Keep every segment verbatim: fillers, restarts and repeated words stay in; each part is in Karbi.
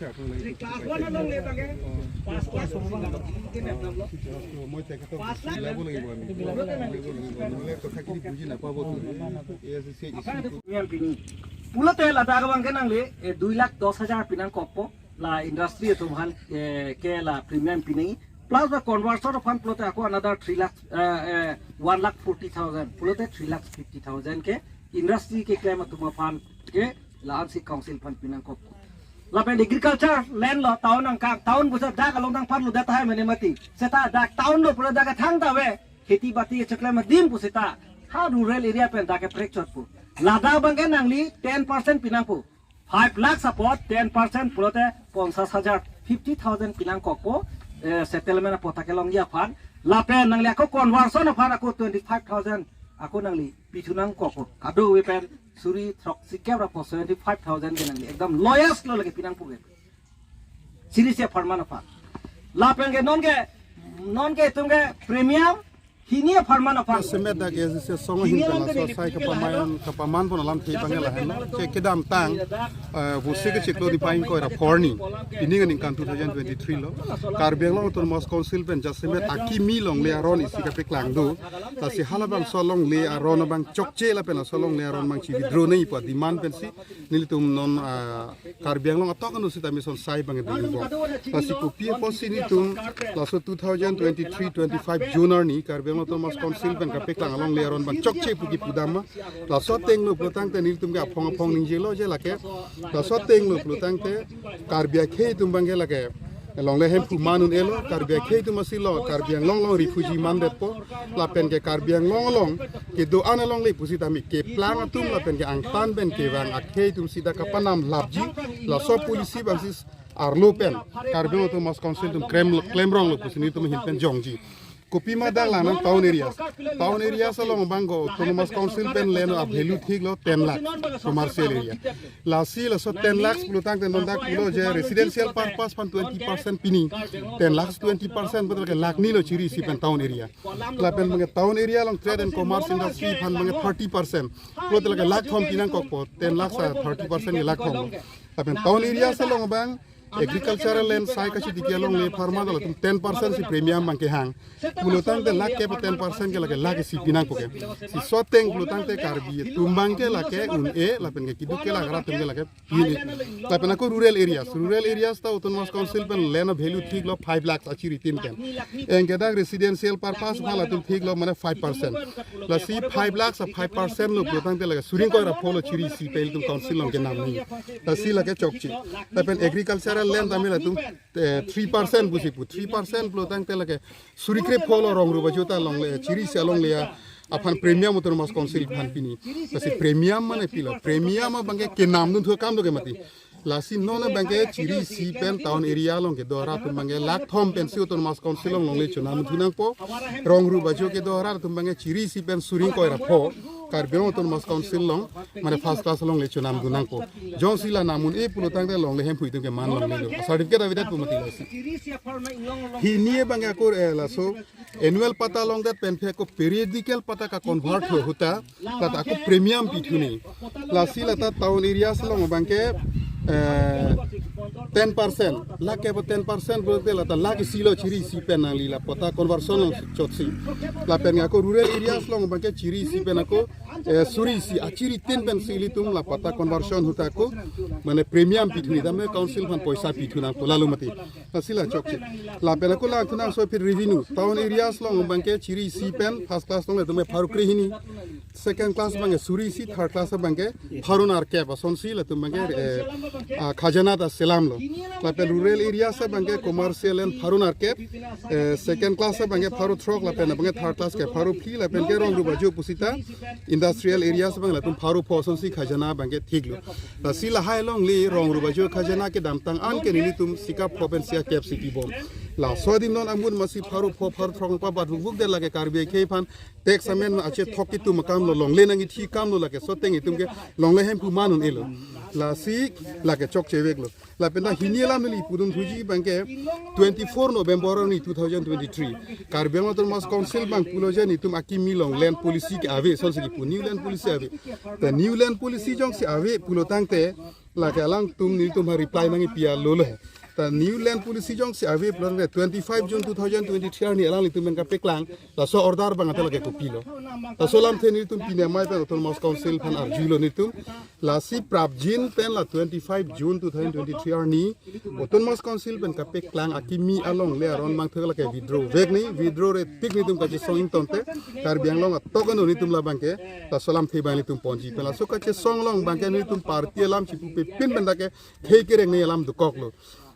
Class one along le bang ke পাঁচ লাখ, মই তেখেতক পাঁচ লাখ। মিলাব লাগিব আমি। মিলাব লাগিব। নহ'লে কথাখিনি বুজি নাপাব তুমি। এই যে সেই ইছ্যুটো। Premium pini. Pulote ladak abang ke nangli, eh, দুই লাখ দশ হাজার pinangkokpo. La industry atum aphan, eh, ke la premium pini. Plus la conversion aphan pulote ako another three lakh, eh, eh, one lakh forty thousand. Pulote three lakh fifty thousand ke industry keklem atum aphan ke la-ansi council aphan pinangkok. Lapen agriculture land lo town angkang, town pusi dak along dang parlo dak tahai mane mati. Seta dak town lo pura dak thangta ave. Kheti bati keklem adim pu seta ha rural area pen dak kaprek chotpo. Ladak abang ke nangli ten percent pinangpo. Five lakhs apot ten percent pulote পঞ্চাশ হাজাৰ, fifty thousand pinangkokpo, eh, settlement apot ta kelongji aphan. Lapen nangli ako conversion aphan ako twenty five thousand ako nangli pithu nangkokpo. Kadokave pen suri throksi kep ra po seventy five thousand ke nangli ekdom lowest lo lake pinangpo ke. Chiri isi apharman aphan. Lapen ke non ke, non ke itum ke premium, hini apharman aphan. Semet dak S D C song hini hin alam ta ke laso sai kapaman, kapaman pon alamthe abang ke lahenlo. Che kedamtang, eh, Vosik kechiklo niphai ingkoi ra phongo, pini aningkan two thousand twenty-three lo, Karbi Anglong Autonomous Council pen jasemet akimi longle aron isi kapeklang do. Lasi halabangso longle aron abang chokche lapen laso longle aron abang chi withdraw nangji pu ademand pensi nelitum non, ah, Karbi Anglong atok anu sita mison sai abang dun bom. Lasi kopi apotsi nelitum laso two thousand twenty-three twenty-five June arni Karbi Anglong Autonomous Council pen kapeklang alongle aron abang chokche pu kipudam ma. Laso ateng lo pulotangte nelitum ke aphong aphong ningjelo je lake. Laso ateng lo pulotangte Karbi akhei atum abang ke lake longle hemphu man un-elo, Karbi akhei atum asi lo, Karbi Anglong along refugee mandetpo, lapen ke Karbi Anglong along kedo-an alongle pusitame keplang atum lapen ke angtan pen kevang akhei atum sita kapanam lapji, laso policy abangsi arlo pen Karbi Anglong Autonomous Council atum klem, klemrong lo pusi nelitum ahin pen jongji. Kopima dak lang nang town areas. Town areas along abang ko Autonomous Council pen land a-value thik lo ten lakh commercial area. Lasi laso ten lakhs pulotangte non dak pulo je residential purpose aphan twenty percent pini. Ten lakhs twenty percent betul ke lakh ni lo chiri isi pen town area. Lapen abang ke town area along trade and commerce industry aphan abang ke thirty percent. Pulote lake lakh thom pinangkokpo, ten lakhs a thirty percent ke lakh thom. Lapen town areas along abang agricultural land sai kachitiki alongle apharman latum ten percent si premium abang kehang. Pulotangte lakh kep ten percent ke lake lakh isi pinangpo ke. Laso ateng pulotangte Karbi atum abang ke lake un-e lapen ke keduk kelak rat atum ke lake pini. Lapen ako rural areas. Rural areas ta Autonomous Council pen land a-value thik lo five lakhs achiri tin pen. Anke dak residential purpose aphan latum thik lo mane five percent. Lasi five lakhs a five percent lo pulotangte lake suri ingkoi ra pho lo chiri isi pen ilitum council along kenam nangji. Lasi lake chokche. Lapen agricultural land tame latum, eh, three percent pusi pu. Three percent pulotangte lake suri kre pho lo Rongrup ajo ta longle, chiri isi alongle aphan premium Autonomous Council aphan pini. Lasi premium mane pilo. Premium abang ke kenamdun thu akam do ke mati. Lasi non abang ke chiri isi pen town area along kedo arat atum abang ke lakh thom pensi Autonomous Council along longle chonamdun thu nangpo. Rongrup ajo kedo arat atum abang ke chiri isi pen suri ingkoi ra pho Karbi Anglong Autonomous Council along mane first class alongle chonamdun nangpo. Jongsi la nam un-e pulotangte longle hemphu itum ke man longle lo. Certificate avedet pu mati lasi. Hini abang ke ako, eh, laso annual patta longdet pen aphi ako periodical patta ka-convert ho ahut ta, lata ako premium pithu nangji. Lasi lata town areas along abang ke, eh, ten percent, lakh kep ten percent pulote lata lakh isi lo chiri isi pen nangli la patta conversion along chotsi. Lapen ako rural areas along abang ke chiri isi pen ako, eh, suri isi achiri tin pensi ilitum la patta conversion ahut ta ako mane premium pithu nangji, tame council aphan poisa pithu nangpo, lalo mati. Lasi la chokche. Lapen ako langthu nangso aphi revenue. Town areas along abang ke chiri isi pen first class along latum pharo kre hini. Second class abang ke suri isi, third class abang ke pharo nerkep asonsi latum abang ke, eh, ah, khajana ta selam lo. Lapen rural areas abang ke commercial land pharo nerkep, eh, second class abang ke pharo throk lapen abang ke third class ke pharo phli lapen ke Rongrup ajo pusita industrial areas abang latum pharo pho asonsi khajana abang ke thik lo. Lasi lahai alongle Rongrup ajo khajana kedamtang an ke nelitum sikap pho pen sia kep si pibom. Laso adim non amun masi pharo pho pharo throk pa bat vuk vuk det lake Karbi akhei aphan tax amen ma achethok kitu makam lo longle nangji thi kam lo lake soteng itum ke longle hemphu manun elo. Lasi lake chokche vek lo. Lapen ta hini alam neli pudun thuji abangke twenty-four November ni two thousand twenty-three Karbi Anglong Autonomous Council abang pulo je nelitum akimi along land policy ke ave, son si kipu new land policy ave. Ta new land policy jongsi ave pulo tangte lake alangtum nelitum ha reply nangpi alo lo he. Ta new land policy jongsi ave pulo tangte twenty-five June two thousand twenty-three arni alanglitum pen kapeklang, laso order abang ata lake kopilo. Laso alamthe nelitum pine amei pen Autonomous Council aphan arjulo nelitum. Lasi prapjin pen la twenty-five June two thousand twenty-three arni Autonomous Council pen kapeklang akimi along le aron mangthek lake withdraw vek ni, withdraw re tik nelitum kachesong ingtonte Karbi Anglong atok ano nelitum labangke laso alamthe abang nelitum ponji pen laso kachesong along abangke nelitum party alam chipupe pin pen dak ke thei kereng ni alam dokok lo.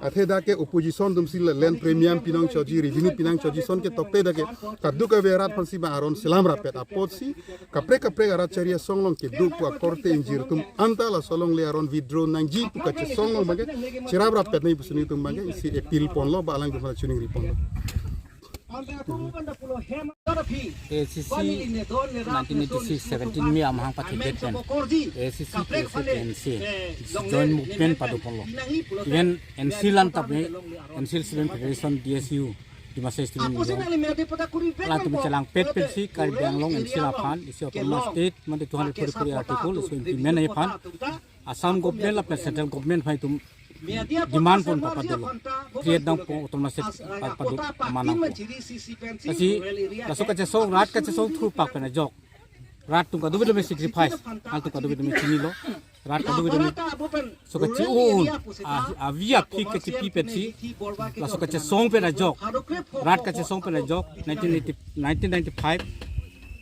Athe dak ke opposition atum si la land premium pinangchoji, revenue pinangchoji, son ke tokte dak ke kaduk ave arat aphan si abang aron selam rappet apotsi kaprek kaprek arat chari asong along kedo pu akorte ingjir atum anta laso along le aron withdraw nangji pu kachesong along abangke cherap rappet nangji pusi nelitum abangke isi appeal ponlo ba alangtum aphan choningri ponlo. A C C nineteen eighty-six seventeen May amahang pathekdet pen A C C, K S A, K N C joint movement padoponlo. Even N C L an tame, N C L Student Federation, D S U, Dimasa Student Union, alangtum chelangpet pensi Karbi Anglong N C L aphan isi Autonomous State mate two hundred forty-four article isi implement aphan Assam government lapen central government aphan itum demand pon papadolo. Create nangpo Autonomous State pa- padu manang. Lasi laso kachesong, rat kachesong thurpak pen ajok rat atum kadokave tame sacrifice, alangtum kadokave tame chinilo. Rat kadokave tame so kachi-un a- avi aphi kachipi pensi laso kachesong pen ajok, rat kachesong pen ajok nineteen eighty, nineteen ninety-five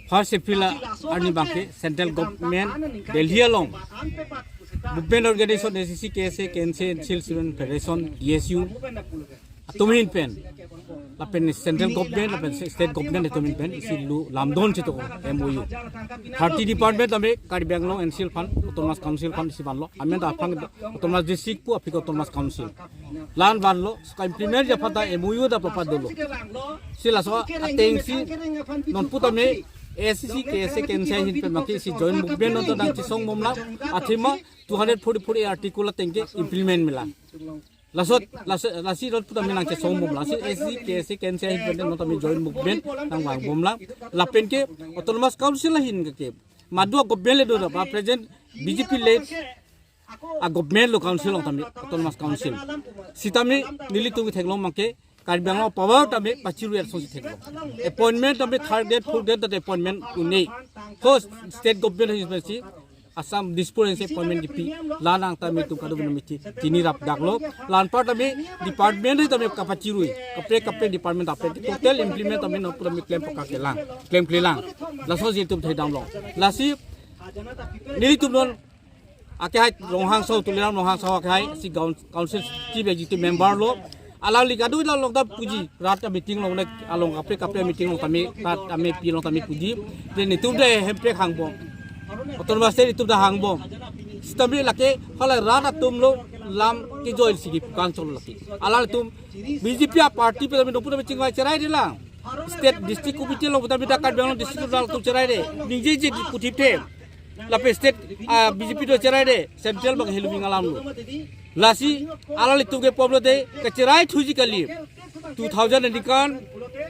first April arni abangke central government Delhi along movement organization A C C, K S A, K N C, N C L Student Federation, D S U atum ahin pen lapen central government lapen state government atum ahin pen isi lu lamdon chito M O U. Thirty department tame Karbi Anglong N C L aphan, Autonomous Council aphan isi vanlo. Amen ta aphan Autonomous District pu aphi ke Autonomous Council. La-an vanlo, so ka-implement ji aphan ta M O U ta papadolo. Si laso atengsi non putame A C C, K S A, K N C ahin pen maki si joint movement non ta nangchesong bomlang, athema two hundred forty-four A article ateng ke implement melang. Laso, laso, lasi non putame nangchesong bomlang. Si A C C, K S A, K N C ahin pen non tame joint movement nangvang bomlang. Lapen ke Autonomous Council ahin ke, ke madu a-government le do da, ba present B J P led a-government lo council along tame, Autonomous Council. Sitame nelitum ketheklong abangke Karbi Anglong power tame pachirui ason si theklong. Appointment tame third grade, fourth grade ta appointment un-e. First state government ahin pensi Assam Dispur ahin si appointment kipi, la-an tame itum kadokave tame chi- chini rap daklo. La-anpar tame department tame kapachirui, kaprek kaprek department apen total implement tame non putame klem paka kelang, klem klelang. Laso si itum thedamlo. Lasi nelitum non akehai Ronghang Sao, Tuliram Ronghang Sao akehai si coun- council chief executive member lo. Alangli kadokave along ta puji, rat a-meeting along le, along kaprek kaprek meeting along tame, rat amepi along tame puji. Then itum ta hemprek hangbom, Autonomous State itum ta hangbom. Sitame lake hala rat atum lo lam kejoi si kipu kangsong lo lake. Alangtum B J P a-party pen tame non putame chingvai cherai delang. State district committee along tame ta Karbi Anglong district along atum cherai de. Ningjeje puthip the. Lapen state, ah, B J P do cherai de, central abang heloving alam lo. Lasi alanglitum ke pom lo de, kacherai thuji kali. Two thousand aningkan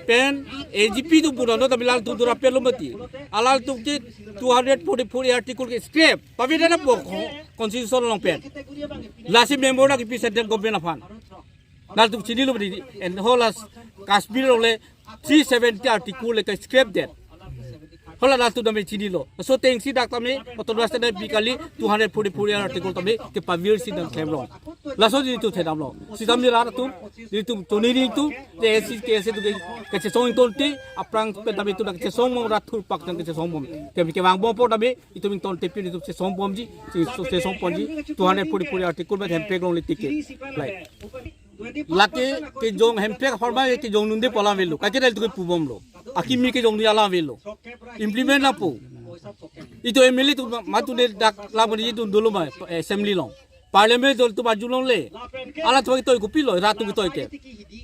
pen A G P atum punon do tame alangtum dura pelo mati. Alangtum ke two hundred forty-four A article ke scrap. Pavedetpo ko- constitution along pen. Lasi member nangkipi central government aphan. Nangtum chinilo mati, and hala Kashmir along le three seventy article le ka-scrap det. Hala nangtum tame chinilo. So atengsi dak tame Autonomous State pi kali two hundred forty-four article tame kepavirsi nangklemlong. Laso nelitum thedamlo. Sitame rat atum, nelitum choningri atum, te A C C, K S A atum ke kachesong ingtonte, aphrang pen tame itum dak kachesong bom, rat thurpak tame kachesong bom. Tame kevang bom apot tame itum ingtonte pi nelitum chesong bomji, chesong bomji, two hundred forty-four article pen hemprek longle tik ke. Like. Lake kejong hemprek apharman kejong dunde pu alam avelo. Kaike dal tu ke pu bomlo. Akimi kejong dunde alam avelo. Implement nangpo. Itum M L A atum ma- matu ne dak lam ni itum dolo ma assembly along. Parliament dol tu baju longle. Alantum ketoi kopilo, rat atum ketoi ke.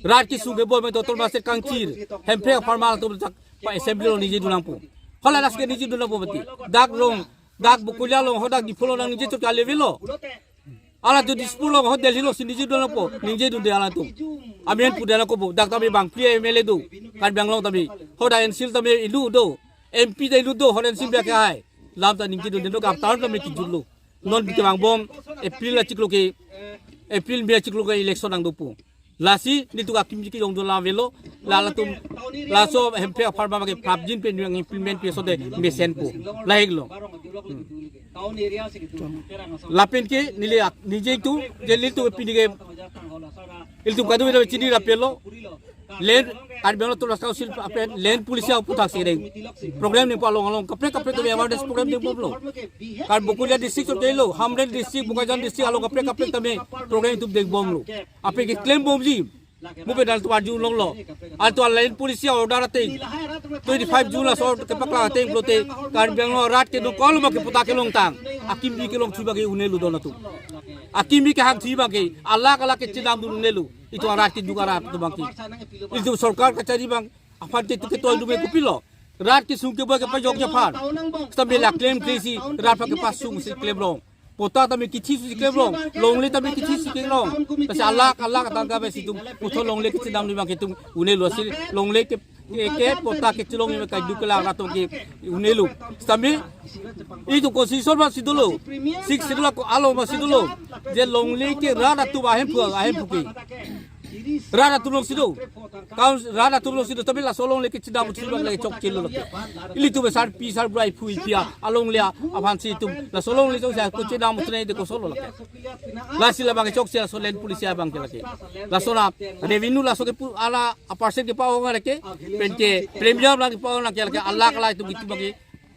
Rat kesung keboi me Doctor Master Kangchir, Hemprek apharman atum tak pa assembly along ningje dun nangpo. Hala ras ke ningje dun nangpo mati. Dak rong, dak Bokolia along, ho dak Diphu along ningje chot kali avelo. Alantum Dispur along, ho Delhi alongsi ningje dun nangpo, ningje dunde alantum. Amen pu dela kobo, dak tame bangphli M L A do, Karbi Anglong tame. Ho dak N C L tame inut do, M P ta inut do, ho dak N C L biak ke hai. Lam ta ningje dunde, no gap taran tame kijutlo. Non bike bang bom, April achiklo ke, April May achiklo ke election nangdopo. Lasi nelitum akimi kejong dun lam avelo, lalatum, laso Hemprek apharman ke prapjin pen nang implement pi so de mesenpo. Lahei lo. Hmm. Lapen ke neli ak-, ningje tu, je nelitum pini ke, ilitum kadokave chini rapelo. Land, Karbi Anglong Autonomous Council apen land policy aputhak si deng. Program nangpo along along kaprek kaprek tame awareness program dengbomlo. Karbi Bokolia district chot kelo, Hamren district, Bokajan district along kaprek kaprek tame program itum dengbomlo. Ape ke claim bomji. Mo pen alantum arjulonglo. Alantum land policy order ateng, twenty-five June laso kepaklang ateng pulote Karbi Anglong arat ke no kol ma ke patta kelongtang. Akimi kelongthu abang ke un'elo don atum. Akimi kehangthu abang ke alak alak kechedam dun un'elo. Itum arat keduk arat atum abang ke. Itum sorkar kachari abang aphan ke itum ketoi dun me kopilo. Rat kesung keboi kepajokji aphan. Seta mela claim claim si rat aphan kepasung si claim long. Patta tame kithi si claim long. Longle tame kithi si claim long. Lasi alak alak atangka pen si itum puthot longle kechedam dun abang ke itum un'elo si longle ke, ke, ke patta kechelong me keduk kelang atum ke un'elo. Seta me itum constitution ma si dolo. Sixth Schedule ako along ma si dolo. Je longle ke rat atum ahemphu, ahemphu ke. Rat atum alongsi do. Kaun rat atum alongsi do, tapi laso longle kechedam uthi abang lake chokchelo lake. Ilitum besar pi sar brai phui pia alongle aphan si itum laso longle chok sa kechedam uthi nai de kosolo lake. Lasi labang ke chokche laso land policy abang ke lake. Laso na revenue laso ke pu ala a percent kepa-ong lake. Pen ke premium lang kepa-ong lake, lake alak alak itum itum abang ke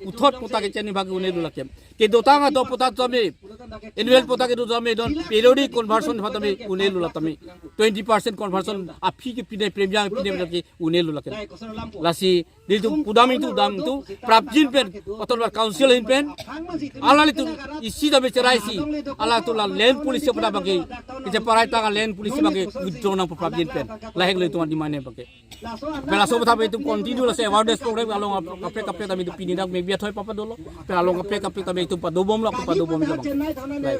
puthot patta kechini abang ke un'elo lake. Kedotang ado patta tame, annual patta kedo tame don, periodic conversion aphan tame un'elo la tame. Twenty percent conversion aphi ke pine premium pine lake un'elo lake. Lasi nelitum pudam itum dam tu prapjin pen, Autonomous Council ahin pen, alanglitum isi tame cherai si, alanglitum la land policy pada abang ke, kecheparai tang land policy abang ke withdraw nangpo prapjin pen. Lahei lo itum demand abang ke. Pen laso patta itum continue laso awareness program along ap-, kaprek kaprek tame itum pini dak me biat hoi papa dolo. Pen along kaprek kaprek tame itum padobomlo, ako padobomlo abang. Lahei.